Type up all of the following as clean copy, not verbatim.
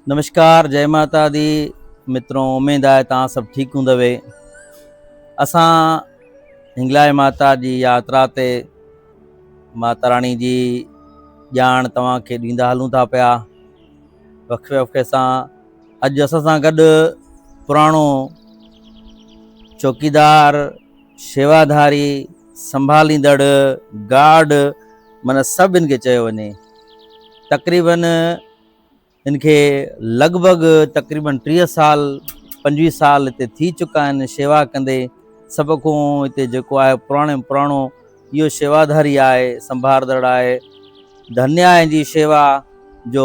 نمشڪار جئي ماتا the مترو اميد آهي توهان سڀ ٺيڪ هوندوي اسان هنگلاج ماتا جي ياترا تي ماتا راڻي جي ڄاڻ توهان کي ڏيندا هلون ٿا پيا وقفي وقفي سان اڄ اسان سان گڏ پراڻو چوڪيدار شيواڌاري سنڀاليندڙ گارڊ معنی سڀ ان کي چيو وڃي تقريبن هن کي لڳ ڀڳ تقريبن 30 سال 25 سال هتي ٿي چڪا آهن شيوا ڪندي. سڀ کان هتي جيڪو آهي پراڻي ۾ پراڻو اهو شيواڌاري آهي، سنڀاردڙ آهي. ڌنيا آهي هن جي شيوا جو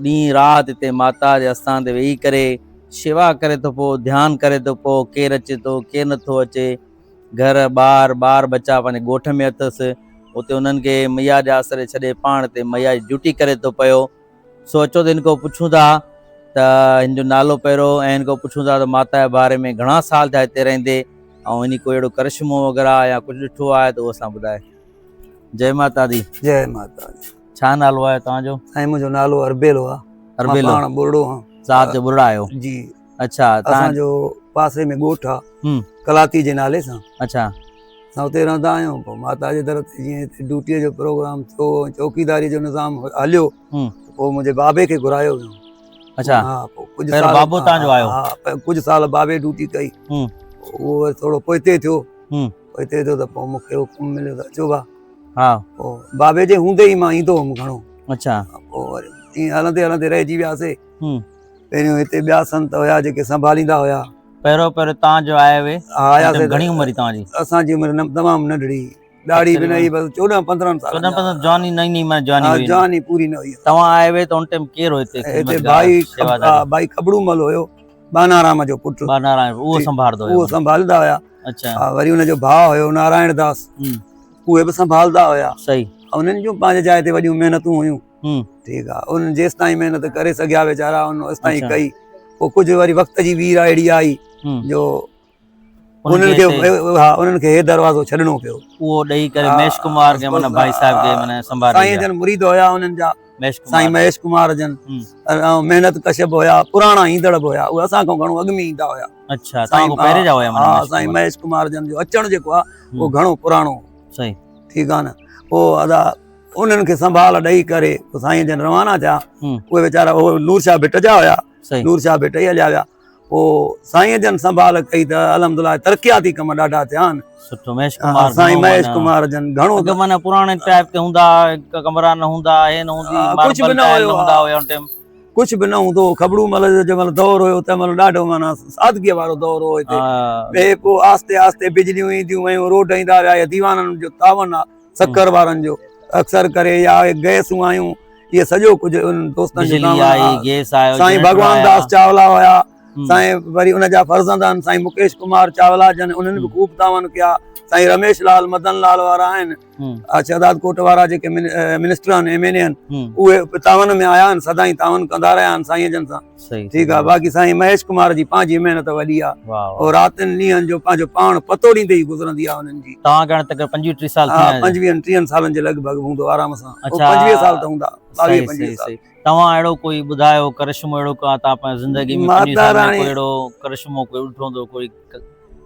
ڏينهن رات هتي ماتا جي آستان تي ويهي ڪري شيوا ڪري ٿو پيو، ڌيان ڪري ٿو پيو، ڪير اچي ٿو ڪير نٿو اچي. گهر ٻار، ٻار ٻچا پنهنجي ڳوٺ ۾ اٿس، اتي انهن کي ميا جي آسري ڇڏي پاڻ هتي ميا جي ڊيوٽي ڪري ٿو پيو. سو اچو ته هن کان پڇون ٿا ته هن جو نالو پهريون ۽ هن کان پڇون ٿا ته ماتا جي باري ۾ گهڻا سال ٿيا هتي رهندي ۽ هن ڪو اهڙو ڪرشمو وغيره يا ڪجهه ڏٺو آهي ته اهو اسان ٻڌائي. جئي ماتا the. جئي ماتا the. ڇا نالو آهي توهان جو؟ سائين منهنجو نالو اربيلو آهي. اربيلو. مان پاڻ ٻرڙو آهيان. ذات جو ٻرڙا آهيو. جي. اڇا تان اسان جو پاسي ۾ ڳوٺ آ ڪلاتي جي نالي سان. اڇا. اسان اتي رهندا آهيون پوء ماتا جي در تي جيئن هتي ڊيوٽيء جو پروگرام ٿيو ۽ چوڪيداريء جو نظام هليو ته پوء منهنجي بابي کي گهرايو ويو. اڇا. ها پوء ڪجهه پهريون سال بابو تان جو آيو. ها ڪجهه سال بابي ڊيوٽي ڪئي. اهو وري ٿورو پوئتي ٿيو. پوئتي ٿيو ته پوء مون کي حڪم مليو ته اچو با. ها. پوء بابي جي هوندي ئي مان ايندو هوم گهڻو. اڇا. پوء وري ائين هلندي هلندي رهجي وياسي. پهريون هتي ٻيا سنت هيا جيڪي سنڀاليندا هيا. پهريون پهريون تان جو آيا هئي آياسي گهڻي عمر هئي توهان جي؟ اسان جي عمر تمام ننڍڙي ڏاڙهي به نه هئي بس 14 15 سال. 14 15 جواني نئين نئين معنيٰ جواني هئي. ها جواني پوري نه هئي. توهان آيا هئي ته ان ٽائيم ڪير هو هتي هتي ڀائي ڀائي کبڙو مل هيو ٻانارام جو پٽ. ٻانارام اهو سنڀالندو هيو. اهو سنڀالندا هيا. اڇا. وري ان جو ڀاء هيو نارائڻ داس اهي به سنڀالندا هيا. صحيح. انهن جون پنهنجي جاء تي وڏيون محنتون هيون. ٺيڪ آ انهن جيستائين محنت ڪري سگهيا ويچارا ان اوستائين ڪئي پوء ڪجهه وري وقت جي وير اهڙي آئي جو انهن کي ها انهن کي هي دروازو ڇڏڻو پيو اهو ڏئي ڪري مهيش ڪمار کي معنيٰ ڀائي صاحب کي معنيٰ سنڀالي سائين جن مريد هيا انهن جا سائين مهيش ڪمار جن محنت ڪش به هيا پراڻا ايندڙ به هيا اهي اسان کان گهڻو اڳ ۾ ايندا هيا اڇا توهان کان پهرين جا هيا ها سائين مهيش ڪمار جن جو اچڻ جيڪو آ اهو گهڻو پراڻو صحيح ٺيڪ آ نه پوء ادا انهن کي سنڀال ڏئي ڪري پوء سائين جن روانا ٿيا. اهي ويچارا اهي نور شاهه ڀٽ جا هيا. نور شاهه ڀٽ ئي هليا ويا. پوء سائين جن سنڀال ڪئي ته الحمدلله ترقياتي ڪم ڏاڍا ٿيا آهن. سٺو مهيش ڪمار سائين مهيش ڪمار جن گهڻو اڳ معنيٰ پراڻي ٽائپ تي هوندا ڪمرا نه هوندا هي نه هوندي ڪجهه به نه هيو هوندا هيا ان ٽائيم ڪجهه به نه هوندو هو. کبڙو مل جو جنهن مهل دور هيو تنهن مهل ڏاڍو معنيٰ سادگيء وارو دور هو هتي. ٻئي پوء آهستي آهستي بجليون اينديون ويون روڊ ايندا ويا اهي ديوانن جو تعاون آ. سکر وارن جو اڪثر ڪري يا اهي گئسون آيون اهي سڄو ڪجهه انهن دوستن جو بجلي آئي گئس آيو سائين ڀڳوان داس چاولا هيا سائين وري ان جا فرزند آهن سائين مڪيش ڪمار چاولا جن انهن به خوب تعاون ڪيا سائين رميش لال مدن لال وارا آهن شهداد ڪوٽ وارا جيڪي منسٽر آهن ايم اين اي آهن اهي تعاون ۾ آيا آهن سدائين تعاون ڪندا رهيا آهن سائين جن سان ٺيڪ آ باقي سائين مهيش ڪمار جي پنهنجي محنت وڏي آ او راتن ڏينهن جو پنهنجو پاڻ پتو ڏيندي ئي گذرندي آ انهن جي. توهان کي هاڻي تقريبن 25 30 سال ٿي ويا آهن. 25 30 سالن جي لڳ ڀڳ هوندو آرام سان. اڇا 25 سال ته هوندا 22 25 سال. توهان اهڙو ڪوئي ٻڌايو ڪرشمو اهڙو ڪا توهان پنهنجي زندگي ۾ 25 سال ۾ ڪوئي اهڙو ڪرشمو ڪوئي ڏٺو هوندو ڪوئي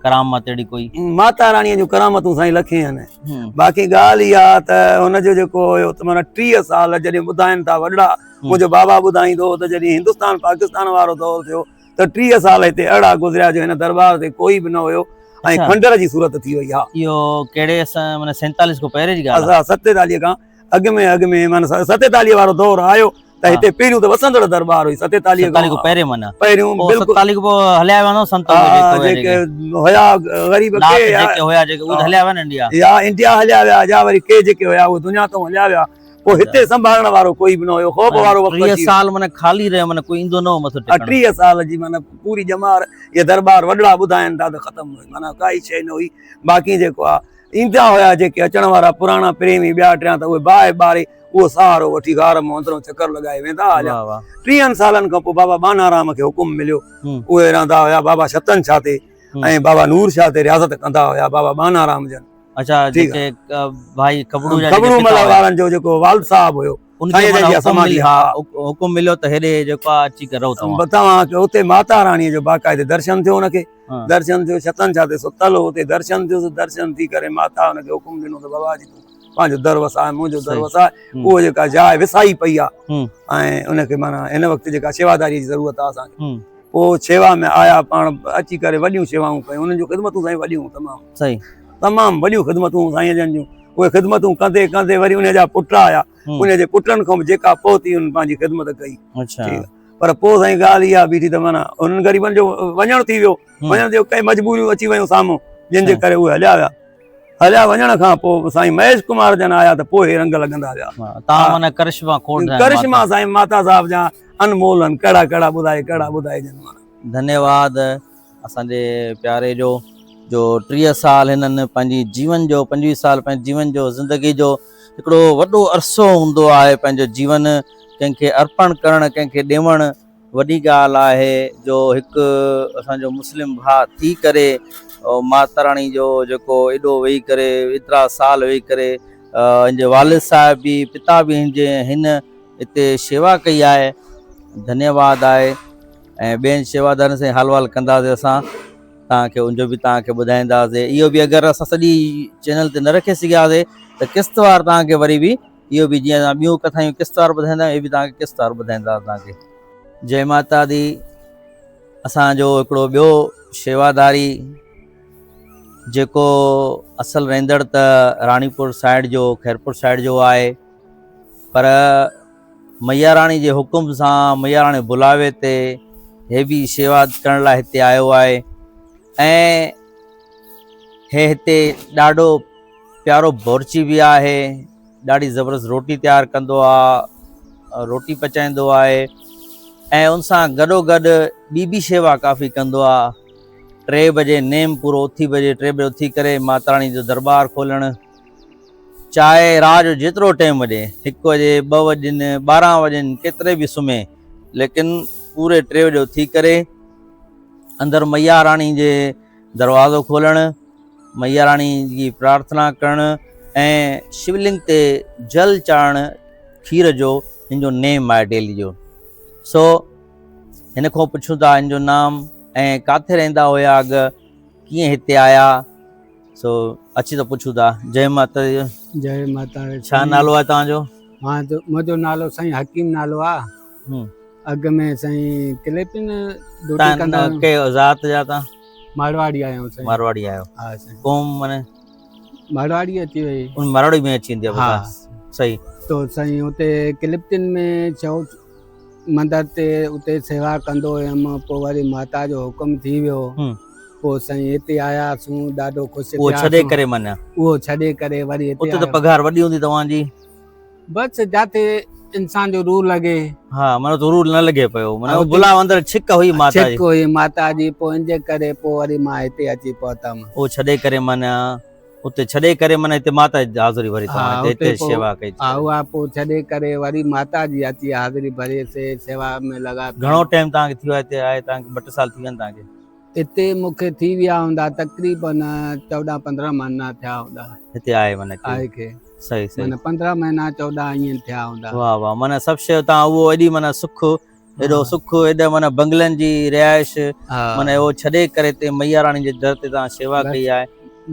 ڪرامت اهڙي ڪوئي. ماتا راڻيء جون ڪرامتون سائين لکين آهن. باقي ڳالهه اها ته هن جو جيڪو هيو ته معنيٰ 30 سال جڏهن ٻڌائين ٿا وڏڙا منهنجو بابا ٻڌائيندو هو ته جڏهن هندستان پاڪستان وارو دور ٿيو ته 30 سال هتي اهڙا گذريا جو هن درٻار تي ڪوئي به نه هيو ۽ کنڊر جي صورت ٿي وئي. ها. اهو ڪهڙي معنيٰ 47 کان پهرين جي ڳالهه آهي؟ 47 کان اڳ ۾ اڳ ۾ معنيٰ 47 وارو دور آيو ته هتي پهريون ته وسندڙ درٻار هئي 47 کان پهرين معنيٰ پهريون بلڪل 47 کان پوء هليا ويا نه سنت جيڪي هيا غريب ڪي جيڪي هيا جيڪي اهي هليا ويا نه انڊيا يا انڊيا هليا ويا يا وري ڪي جيڪي هيا اهي دنيا تون هليا ويا پوء هتي سنڀالڻ وارو ڪوئي به نه هيو خوف وارو وقت 30 سال معنيٰ خالي رهيو معنيٰ ڪوئي ايندو نه هو مٿو ٽيڪڻ 30 سال جي معنيٰ پوري ڄمار اهي درٻار وڏڙا ٻڌائين ٿا ته ختم معنيٰ ڪائي شيء نه هئي باقي جيڪو آ ايندا هيا جيڪي اچڻ وارا پراڻا پريمي ٻيا ٽيان ته اهي باهه ٻاري اهو سهارو وٺي غار مان اندرون چڪر لڳائي ويندا هليا. ٽيهن سالن کان پوء بابا ٻانهارام کي حڪم مليو. اهي رهندا هيا بابا شتن شاهه تي ۽ بابا نور شاهه تي رياضت ڪندا هيا بابا ٻانهارام جن. اڇا جيڪي ڀائي کبڙو جا کبڙو مل وارن جو جيڪو والد صاحب هيو. ان کي معنيٰ حڪم مليو ها حڪم مليو ته هيڏي جيڪو آ اچي ڪري رهو توهان. توهان کي اتي ماتا راڻيء جو باقاعدي درشن ٿيو ان کي درشن ٿيو ڇتن ڇا تي ستل هو اتي درشن ٿيس درشن ٿي ڪري ماتا ان کي حڪم ڏنو ته بابا جي تون پنهنجو در وساء منهنجو در وساء اهو جيڪا جاء وسائي پئي آ ۽ ان کي معنيٰ هن وقت جيڪا شيواداري جي ضرورت آ اسان کي پوء شيوا ۾ آيا پاڻ اچي ڪري وڏيون شيوائون ڪيون انهن جون خدمتون سائين وڏيون تمام صحيح تمام وڏيون خدمتون سائين جن جون اهي خدمتون ڪندي ڪندي وري ان جا پٽ آيا ان جي پٽن کان به جيڪا پهتي انهن پنهنجي خدمت ڪئي اچھا پر پوء سائين ڳالهه اها بيٺي ته معنيٰ انهن غريبن جو وڃڻ ٿي ويو وڃڻ جو ڪئي مجبوريون اچي ويون سامهون جن جي ڪري اهي هليا ويا هليا وڃڻ کان پوء سائين مهيش ڪمار جن آيا ته پوء هي رنگ لڳندا ويا. تان معنيٰ ڪرشما کوڙ ڪرشما سائين ماتا صاحب جا انمول آهن ڪهڙا ڪهڙا ٻڌائي ڪهڙا ٻڌائجن معنيٰ. ڌنيواد اسان جي پياري جو جو 30 سال هنن پنهنجي جيون جو 25 سال پنهنجي جيون جو زندگي جو هڪڙو وڏو عرصو هوندو آهي پنهنجو جيون ڪنهن کي ارپڻ ڪرڻ ڪنهن کي ڏيوڻ وڏي ڳالهه آهي جو هڪ اسان جو مسلم ڀاء ٿي ڪري ماتا راڻي جو جيڪو ايڏو ويهي ڪري ايترا سال ويهي ڪري هن جي والد صاحب به پتا به هن جي هن هتي شيوا ڪئي آهي ڌنيواد آهي ۽ ٻين شيوادارن سان حال وال ڪنداسي اسان توهان کي ان جو به توهان کي ٻڌائينداسي اهو به اگر اسان سڄي چينل تي نه رکي سگهياسي ته قسطوار توهان کي وري به اهو به جيئن اسان ٻيون ڪٿايون قسطوار ٻڌائيندا آهيون اهي به توهان کي قسطوار ٻڌائينداسين توهان کي. جئي ماتا the اسان جو هڪڙو ٻيو شيواداري جيڪو اصل رهندڙ ته راڻيپور سائيڊ جو خيرپور سائيڊ جو آهي پر ميا راڻي جي حڪم سان ميا راڻي بلاوي تي هي به شيوا ڪرڻ لاء هتي آيو آهي ۽ هي هتي ڏاڍو پيارو بورچي به آهي ڏاڍي زبردست روٽي تيار ڪندو آ روٽي پچائيندو آهي ۽ ان سان گڏو گڏ ٻي به شيوا ڪافي ڪندو آ ٽي بجي نيم پورو اٿي بجي ٽي بجي اٿي ڪري ماتا راني جو دربار کولڻ چاهي رات جو جيترو ٽيم وڄي هڪ وڄي ٻه وڄن ٻارهن وڄن ڪيتري به سمهي ليڪن پوري ٽي بجي اٿي ڪري اندر ميا راڻي جي دروازو کولڻ ميا راڻي جي پرارٿنا ڪرڻ ۽ شولنگ تي جل چاڙهڻ کير جو هن جو نيم آهي ڊيلي جو سو هن کان پڇون ٿا هن جو نام ۽ ڪاٿي رهندا هيا اڳ ڪيئن هتي آيا سو اچي ته پڇون ٿا جئي ماتا the. جئي ماتا the. ڇا نالو آهي توهان جو؟ مان منهنجو نالو سائين حڪيم نالو آ. اڳ ۾ سائين ڪليپن ڊيوٽي ڪندا هيم. ڪي ذات جا تان؟ مارواڙي آهيون سائين. مارواڙي آهيو. ها سائين. قوم معني؟ مارواڙي اچي وئي. ان مارواڙي ۾ اچي ويندي ها. صحيح. تو سائين اتي ڪلپٽن ۾ چئو مندر تي اتي سيوا ڪندو هيم پوء وري ماتا جو حڪم ٿي ويو پوء سائين هتي آياسون ڏاڍو خوش اهو ڇڏي ڪري معنيٰ اهو ڇڏي ڪري وري هتي اتي ته پگهار وڏي هوندي توهان جي. بس جاتي انسان جو روح لڳي. ها معنيٰ تو روح نه لڳي پيو معنيٰ بلا اندر ڇڪ هئي ماتا جي. ڇڪ هئي ماتا جي پوء ان جي ڪري پوء وري مان هتي اچي پهتم. اهو ڇڏي ڪري معنيٰ اتي ڇڏي ڪري معنيٰ هتي ماتا جي حاضري ڀري توهان هتي هتي شيوا ڪئي. ها اها پوء ڇڏي ڪري وري ماتا جي اچي حاضري ڀري سي شيوا ۾ لڳا پيا. گهڻو ٽائيم توهان کي ٿي ويو آهي هتي آئي توهان کي ٻه ٽي سال ٿي ويا آهن توهان کي. هتي مون کي ٿي ويا هوندا تقريبن 14 15 مهينا ٿيا هوندا. هتي آئي معنيٰ آئي کي. صحيح صحيح. معنيٰ 15 مهينا 14 ائين ٿيا هوندا. واه واه معنيٰ سڀ شيء تان اهو ايڏي معنيٰ سک ايڏو سک ايڏا معنيٰ بنگلن جي رهائش معنيٰ اهو ڇڏي ڪري تي ميا راڻي جي در تي تان شيوا ڪئي آهي.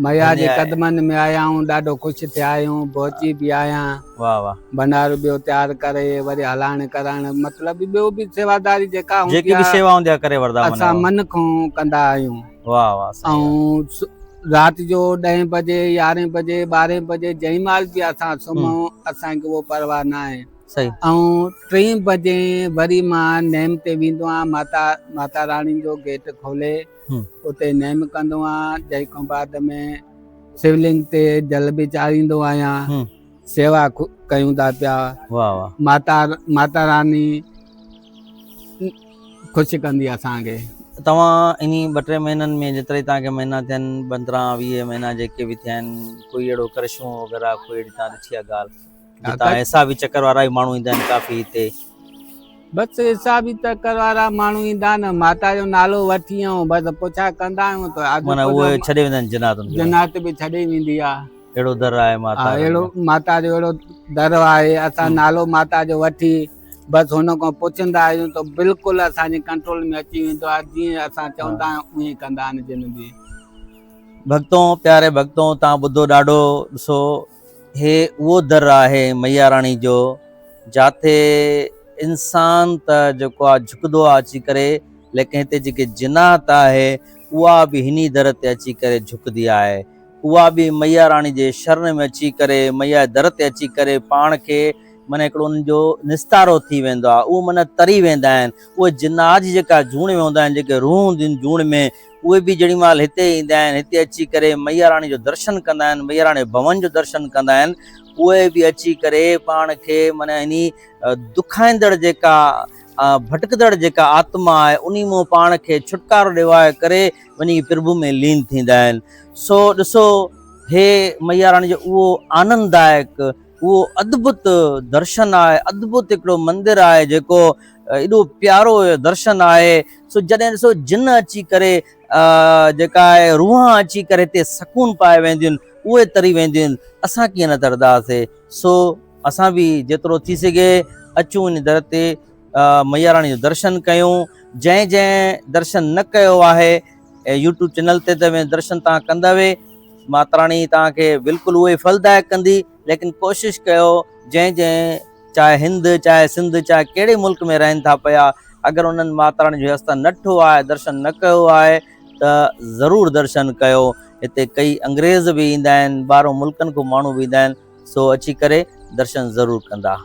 ميا جي قدمن ۾ آيا آهيون ڏاڍو خوش ٿيا آهيون بهچي به آهيان. واه واه. ڀنڊارو ٻيو تيار ڪري وري هلائڻ ڪرائڻ مطلب ٻيو به سيواداري جيڪا هوندي جيڪي به شيوا هوندي آهي ڪري وردا اسان من کان ڪندا آهيون. واه واه صحيح. ۽ رات جو ڏهين بجي يارهين بجي ٻارهين بجي جنهن مهل به اسان سمهون اسان کي اهو پرواهه نه آهي. صحيح. ۽ ٽين بجي وري مان نيم تي ويندو آهيان ماتا ماتا راڻي جو گيٽ کولي اتي نيم ڪندو آهيان جنهن کان بعد ۾ شولنگ تي جل به چاڙهيندو آهيان سيوا ڪيون ٿا پيا واه واه ماتا ماتا راني خوش ڪندي اسان کي. توهان انهي ٻه ٽي مهينن ۾ جيترا ئي توهان کي مهينا ٿين پندرهن ويهه مهينا جيڪي به ٿيا آهن ڪوئي اهڙو ڪرشمو وغيره ڪوئي اهڙي توهان ڏٺي آهي ڳالهه جي توهان حسابي چڪر وارا به ماڻهو ايندا آهن ڪافي هتي. بس حسابي چڪر وارا ماڻهو ايندا آهن ماتا جو نالو وٺي ۽ بس پڇا ڪندا آهيون ته معنيٰ اهي ڇڏي ويندا آهن جنات جنات به ڇڏي ويندي آهي. اهڙو در آهي ماتا ها اهڙو ماتا جو اهڙو در آهي اسان نالو ماتا جو وٺي بس هن کان پڇندا آهيون ته بلڪل اسان جي ڪنٽرول ۾ اچي ويندو آهي جيئن اسان چوندا آهيون اونئين ڪندا آهن جن به. ڀڳتو پياري ڀڳتو تان ٻڌو ڏاڍو ڏسو هي اهو در آهي ميا راڻي جو جاٿي انسان ته جيڪو آ جهڪندو آ اچي ڪري ليڪن هتي جيڪي جنات آهي اها به هني در تي اچي ڪري جهڪندي آهي اها به ميا راڻي جي شرن ۾ اچي ڪري ميا جي در تي اچي ڪري پاڻ کي معنيٰ هڪڙو انهن جو نستارو ٿي ويندو آهي اهو معنيٰ تري ويندا آهن اهي جنات جي جيڪا جوڻ ۾ هوندا آهن جيڪي روح هونديون آهن جوڻ ۾ اهي به جهڙي مهل هتي ايندا آهن هتي اچي ڪري ميا راڻي جو درشن ڪندا آهن ميا راڻي ڀون جو درشن ڪندا آهن اهي به اچي ڪري پاڻ کي معنيٰ انهي دکائيندڙ جيڪا ڀٽڪندڙ جيڪا آتما آهي انهي مون پاڻ کي ڇوٽڪارو ڏيوائي ڪري وڃي پرڀو ۾ لين ٿيندا آهن. سو ڏسو هي ميا راڻي جو اهو آننددائڪ اهو ادڀت درشن آهي ادڀت هڪڙو مندر آهي جيڪو ايڏو پيارو درشن آهي سو جڏهن ڏسو جن اچي ڪري جيڪا آهي روحان اچي ڪري هتي سڪون پائي وينديون اهي تري وينديون اسان ڪيئن نه ترداسي سو اسان به جيترو ٿي سگهي اچون ان در تي ميا راڻي جو درشن ڪيون جنهن جنهن درشن نه ڪيو آهي يوٽيوب چينل تي ته درشن تان ڪندوي ماتا راڻي تان کي بلڪل اهي ڦلدائڪ ڪندي ليڪن ڪوشش ڪيو جنهن جنهن چاهي هند چاهي سنڌ چاهي ڪهڙي ملڪ ۾ رهن ٿا پيا اگر انهن ماتا راڻي جو هستان نه ٺو آهي درشن نه ڪيو آهي ته ضرور درشن ڪيو هتي ڪئي انگريز به ايندا آهن ٻاهرون ملڪن کان ماڻهو به ايندا آهن سو اچي ڪري درشن ضرور ڪندا.